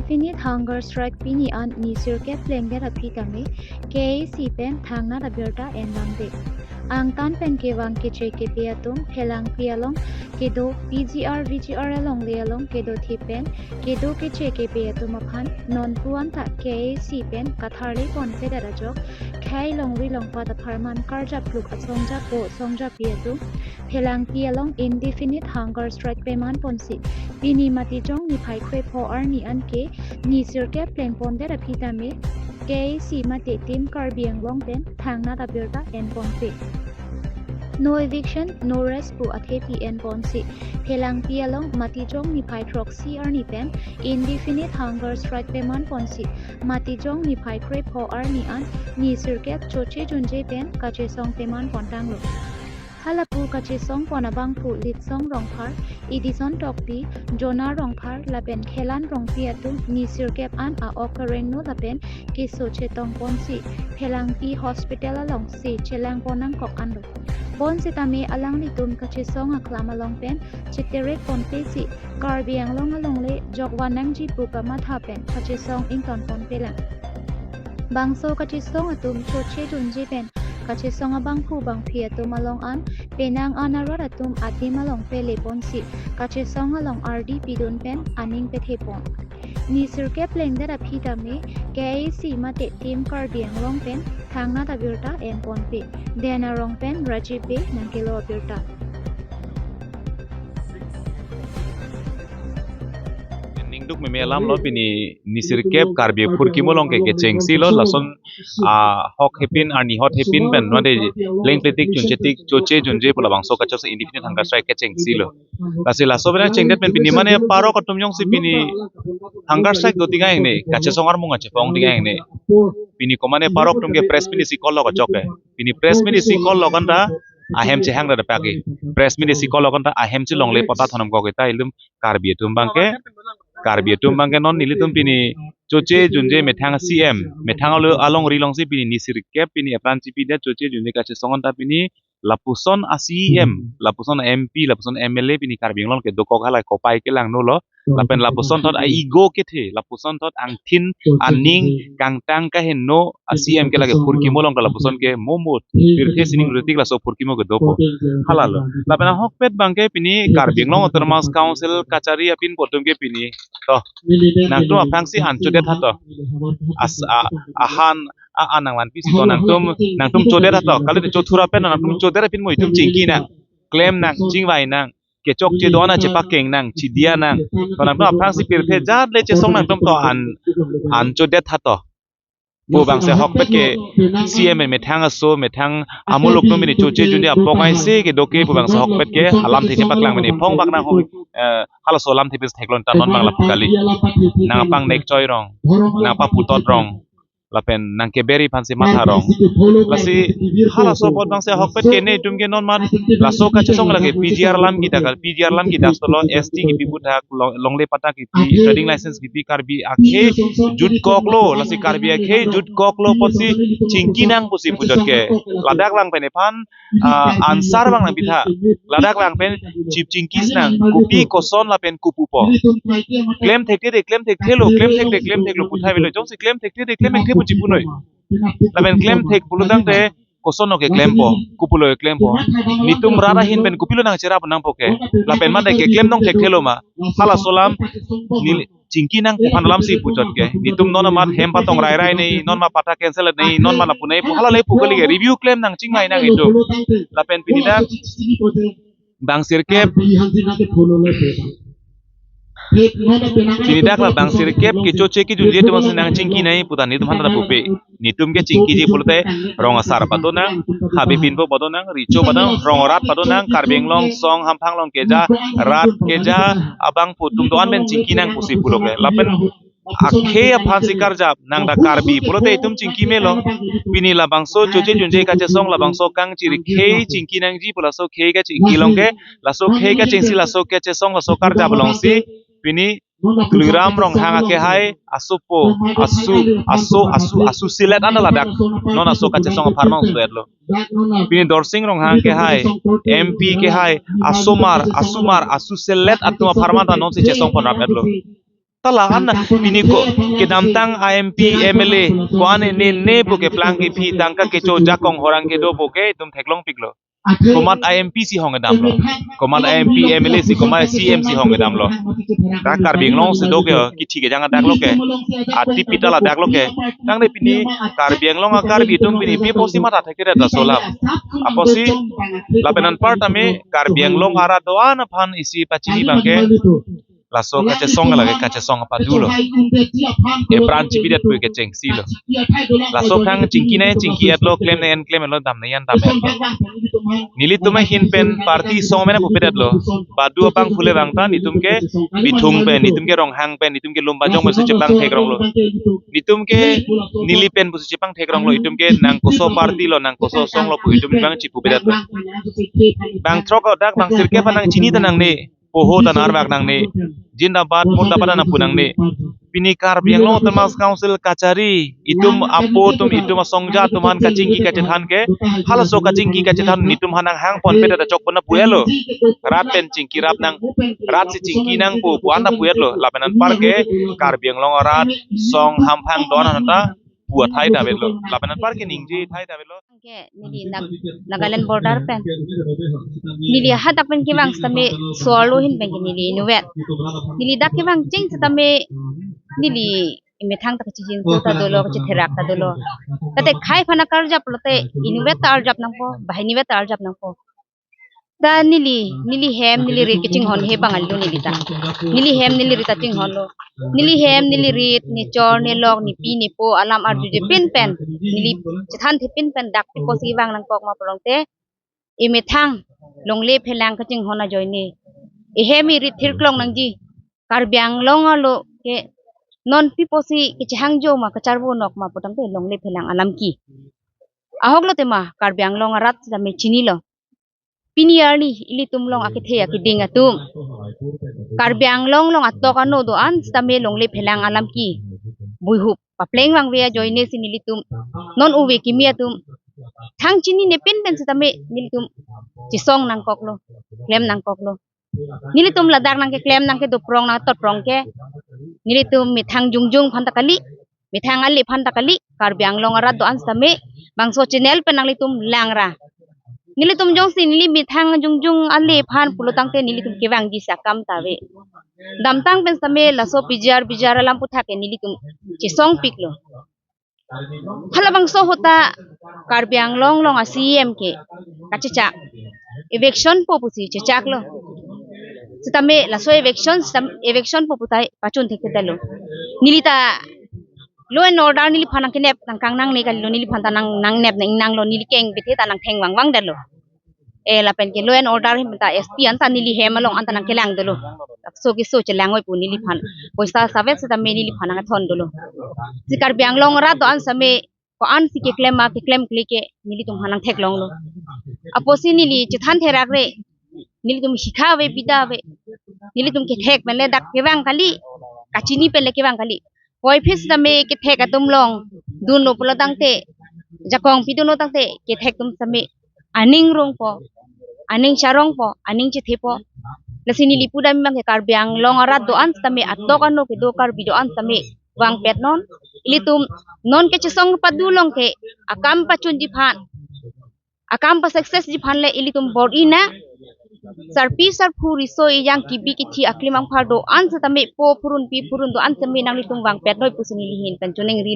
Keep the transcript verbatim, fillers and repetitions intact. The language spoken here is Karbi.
Indefinite hunger strike pini an ni sirkep plengdet aphi tame K A A C pen thangnat abirta endamde. Angtan pen kevang keche kepe atum Phelangpi along kedo P G R V G R alongle along kedo thip pen kedo keche kepe atum aphan nonpu anta K A A C pen katharli ponpedet ajok khei longri longpat apharman karjap pluk asongjapo songjapi atum Phelangpi along indefinite hunger strike peman ponsi pini Matijong niphai kre pho arni anke ni sirkep plengpondet aphi tame K A A C mate Team Karbi Anglong pen thangnat abirta enponpe. No eviction, no rest pu athepi enponsi Phelangpi along Matijong niphai throksi arni pen indefinite hunger strike peman ponsi Matijong niphai kre pho arni an ni sirkep choche junje pen kachesong peman pontanglo. Halapu kachesong pon abangphu Litsong Rongphar, Edison Tokbi, Jona Rongphar lapen Khelan Rongpi atum ni sirkep an a-ok karengno lapen keso chetong ponsi Phelangpi Hospital alongsi chelang pon nangkok anlo. Bonsitame alanglitum kachesong aklam along pen cheterek ponpesi Karbi Anglong alongle jokvan nangji pu kamatha pen kachesong ington ponpelang. Bangso kachesong atum choche junje pen kachesong abangphu bangphi atum along an penang an arat atum adim along pele ponsi kachesong along ardi pidun pen aning pethe pon. Ni sirkep plengdet aphi tame K A A C mate Team Karbi Anglong pen thangnat abirta enponpe. Den Arong pen Rajiv Bey nangkelo abirta. Ningduk meme alam lo, pini ni sirkep Karbi aphurkimo along ke kechengsi lo, lason ahok hepin arni hot hepin pen mate plengpletik junjetik choche junje pu labangso kachesong indefinite hunger strike kechengsi lo. Lasi laso pen chengdet pen pini mane parok atum jongsi pini hunger strike do tingang ne, kachesong armung achepong tingang ne. Pini komane parok atum ke press meet isi call lo kachok ke. Pini press meet isi call lo kanta ahem chehang da pagi. Press meet isi call lo kanta ahem chelongle pota thonam kok kita ilum Karbi atum abangke. Karbi atum abangke non nelitum pini choche junje methang C M, methang alo alongri alongsi pini ni sirkep pini apran chipidet choche junje kachesong anta pini lapuson a C E M, lapuson M P, lapuson M L A pini Karbi Anglong ke dokok halai kopai kelangno lo. Lapen lapuson thot a ego kethe, lapuson thot angthin aning kangtang kaheno a C M ke lake phurkimo along ke lapuson ke momot pirthe sining rutik laso phurkimo ke dopo. Halalo. Lapen ahokpet abangke pini Karbi Anglong Autonomous Council kachari apinpo atum ke pini to nangtum aphrangsi an chodet tha to. As a ahan a anang lan pisi to nangtum nangtum chodet tha to. Kali chothura pen nangtum chodet apin mo itum chingki nang, klem nang, chingvai nang, kechokche do-an chepakeng nang, chidia nang. To nangtum aphrangsi pirthe jat le chesong nangtum to an an chodet tha to. Pu bangsi ahokpet ke C M methang aso, methang amuluk atum pini choche junje apok aisi kedo ke pu bangsi ahokpet ke alamthe paklang pini phong bak nang hong, eh, halaso alamthe pis theklong ta non abang lapu kali. Nangpang nek choi rong, nangpaputot rong, lapen nangkeberi aphansi matha rong. Lasi halaso apot bangsi ahokpet ke netum ke non mat laso kachesong lake P G R alam kita kal, P G R alam kita solo S T kipi puthak, long- longle patta kipi, trading license kipi, Karbi akhei jutkoklo, lasi Karbi akhei jutkoklo apotsi chingki nang pusi pujot ke. Ladak lang pen ephan, ah, answer abang nangpitha. Ladak lang pen chip chingki nang, kopi koson lapen kopupo. Klem thekthe de klem thekthelo, klem thekthe klem theklo puthai avelo, jongsi klem thekthe de klem thekthe pu chipunoi. Lapen klem thek pulotangte koson lo keklempo, kopulo keklempo. Netum rat ahin pen kopilo nangcherap nangpo ke. Lapen mate keklem nong thekthelo ma. Halaso alam neli chingki nang aphan alamsi pujot ke. Netum non amat hem patong rai rai nei, non ma patta cancel nei, non ma lapu nei pu hala le pu kali ke review klem nang chingvai nang itum. Lapen pini dak bang sirkep. Pini dak la bang sirkep kechoche kejunje atum si nangchingki nai puta netum aphan ta pupe. Netum ke chingkiji pulote rong asar pado nang, habe pinpo pado nang, recho pado nang, rong arat pado nang, Karbi Anglong song hamphang along keja, rat keja, abangphu atum do-an pen chingki nang pusi pulo ke. Lapen akhei aphansi karjap nang ta Karbi pulote itum chingki melo. Pini labangso choche junje kachesong labangso kangchiri khei chingki nangji pu laso khei kachingki along ke, laso khei kachingsi laso kachesong laso karjap alongsi pini Tuliram Ronghang akehai asopo, asu, aso, asu, asu selet an ladak non aso kachesong apharman suetlo. Pini Dorsing Ronghang kehai, M P kehai, asomar, asomar, asu selet atum apharman ta nonsi chesong ponrap etlo. Hala an na pini ko kedamtang I M P, M L A ko-an ne ne pu keplang kephi tangka kecho jakong horang kedo pu ke itum theklongpiklo. Komat I M P si hong kedamlo, komat I M P, M L A si, komat C M si hong kedamlo. Ta Karbi Anglong si do ke kithi kejang adak lo ke, ati pita ladak lo ke. Tangte pini Karbi Anglong a Karbi atum pini pi apotsi matha thekthedet laso alam. Apotsi lapen anpar tame Karbi Anglong arat do-an aphan isi pachini abang ke laso kachesong lake kachesong apadu lo. Epran chibidet pu kechengsi lo. Laso aphrang chingki nai chingki-et lo, klem nai klem-et lo, dam nai dam-et lo. Nelitum ahin pen party song mena pupedet lo. Badu apang phule bang ta netum ke Bithung pen, netum ke Ronghang pen, netum ke Lumbajong pen si chepangthek rong lo. Netum ke neli pen pusi chepangthek rong lo, itum ke nang koso party lo, nang koso song lo pu itum bang chipupedet lo. Bang throk adak bang sirkep aphan nang chini ta nangne, poho ta narbak nangne, Zindabad, Murdabad nang pu nangne. Pini Karbi Anglong Autonomous Council kachari, itum apo atum, itum asongja atum aphan kachingki kachethan ke, halaso kachingki kachethan netum aphan nanghang ponpedet achok pon pulo. Rat pen chingki rap nang, rat si chingki nang pu, pu-an ta pu-et lo, lapen anpar ke Karbi Anglong arat song hamphang do-an ta pu athai ta avet lo, lapen anpar ke ningje athai ta avet lo. Ke neli Nag-, Nagaland border pen. Neli hadak pen kevang sitame so-arlo ahin pen ke neli inutvet. Neli dak kevang cheng sitame neli emethang ta kachijinso ta dolo, kachitherak ta dolo. Tangte khei aphan akarjap lote inutvet ta arjap nangpo, banghini vet ta arjap nangpo. Ta neli, neli hem, neli rit kachinghon he bang alo neli ta. Neli hem, neli rit ta chinghon lo. Neli hem, neli rit, ne chor, ne lok, ne pi, ne po, alam arjuje pinpen. Neli chethanthe pinpen dak pi apotsi vang nangkok ma pulote. Emethang, longle phelang kachinghon ajoine. Ehem erit thirklong nangji. Karbi Anglong arlo ke non pi apotsi kechehangjo ma kacharvo nok ma pu tangte longle phelang alam ke. Ahok lote ma Karbi Anglong arat sitame chinilo. Pini arni ilitum along akethe akeding atum, Karbi Anglong along atok ano do-an sitame longle phelang alam ke buihup papleng vangve ajoine si nelitum non uve kimi atum thang chinine pinpen sitame nelitum chesong nangkoklo, klem nangkoklo. Nelitum ladak nangkeklem nangkedoprong nangtotprong ke nelitum methang jongjong aphan ta kali, methang ale aphan ta kali, Karbi Anglong arat do-an sitame bangso channel pen nanglitum langra. Nelitum jongsi neli methang jongjong ale aphan pulo tangte nelitum kevangji si akam ta ave. Damtang pen sitame laso P G R, P G R alam aputhak ke nelitum chesongpiklo. Halabangso ahut ta Karbi Anglong along a C E M ke kachechak, eviction po pusi chechaklo. Sitame laso eviction, sitam-, eviction po pu ta pachun thekthedetlo. Neli ta law and order neliphan nangkenep nangkang nangne kalilo, neliphan ta nang, nangnep nang-ingnanglo, neli keng bethe ta nangtheng vangvangdetlo. Eh, lapen ke law and order ahin ta S P anta neli hem along anta nangkelang dolo. Laso keso chelang oi pu neliphan. Poisa savet sitame neliphan nangthon dolo. Si Karbi Anglong arat do-an sitame ko-an si keklem ma keklemkle ke nelitum aphan nangtheklonglo. Apotsi neli chethan therakre, nelitum hikha ave bida ave. Nelitum kethek pen le dak kevang kali, kachini pen le kevang kali. Puvoiphit sitame kethek atum along dunlo pulo tangte, jakong pidunlo tangte, kethek atum sitame aning rongpo, aning charongpo, aning chethepo. Lasi neli pudam abang ke Karbi Anglong arat do-an sitame atok ano kedo Karbi do-an sitame vangpet non. Ilitum non kechesong padu along ke akam pachunji aphan, akam pa success ji aphan le ilitum bor-i nang. Sarpi sarpo riso ejang kibi kithi aklim angphar do-an sitame po phurun pi phurun do-an sitame nanglitum vangpet noi pusi neli ahin pen choningri.